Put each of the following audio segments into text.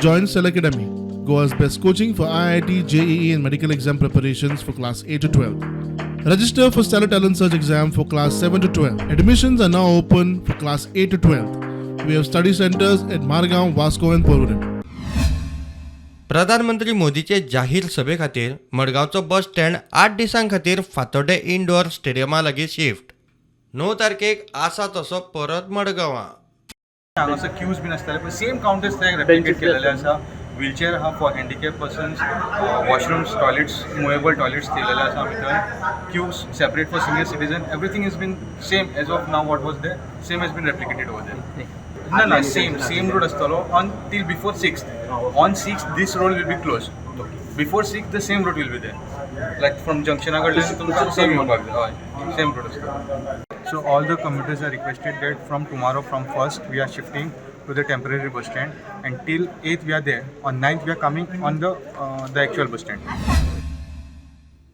Join Cell Academy, Goa's best coaching for IIT, JEE, and medical exam preparations for class 8 to 12. Register for Stellar Talent Search exam for class 7 to 12. Admissions are now open for class 8 to 12. We have study centers at Margaon, Vasco, and Porvorim. प्रधानमंत्री मोदीचे जाहीर सभे खातीर मडगांवचो bus stand 8 दिसां खातीर Fatorda indoor स्टेडियमा लागीं shift. 9 तारखेक आसा तसो परत मडगांवां. हांगासर क्यूज बीन आसताले पण सेम कावंटर्स ते रेप्लिकेट केलेले आसा. व्हीलचेअर आहा for handicap persons, washrooms, toilets, movable toilets केलेले आसा आमी थंय, queues separate for senior citizen, everything is been same as of now. What was there, same has been replicated over there. ना ना, सेम सेम रोड आसतलो on till before 6. On 6 this road will be close. Before 6 the same road will be there, like from जंक्शना कडल्यान तुमकां same येवपाक जाय. हय, same road आसतलो. So all the commuters are requested that from tomorrow, from first, we are shifting to the temporary bus stand, and till 8th we are there. On 9th we are coming on the actual bus stand.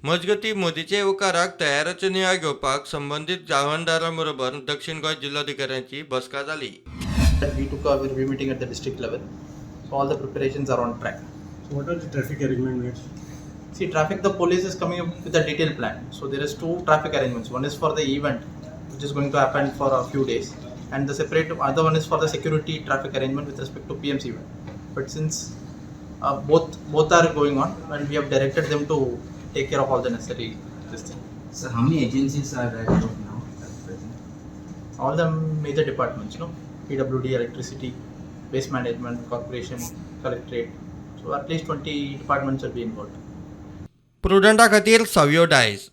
मजगतीं, मोदीचे येवकाराक तयारेचो नियाळ घेवपाक संबंदीत जाळवणदारां बरोबर दक्षीण गोंय जिल्लोधिकाऱ्यांची बसका जाली. That we took a review meeting at the district level. So all the preparations are on track. So what are the traffic arrangement made? See, traffic, the police is coming up with a detailed plan. So there is two traffic arrangements. One is for the event, which is going to happen for a few days, and the separate other one is for the security traffic arrangement with respect to PMC event. But since both are going on, and we have directed them to take care of all the necessary this thing. So how many agencies are there as of now at present? All the major departments, PWD, electricity, waste management, corporation, collectorate. So at least 20 departments will be involved. प्रुडंटा खातीर सावियो डायस.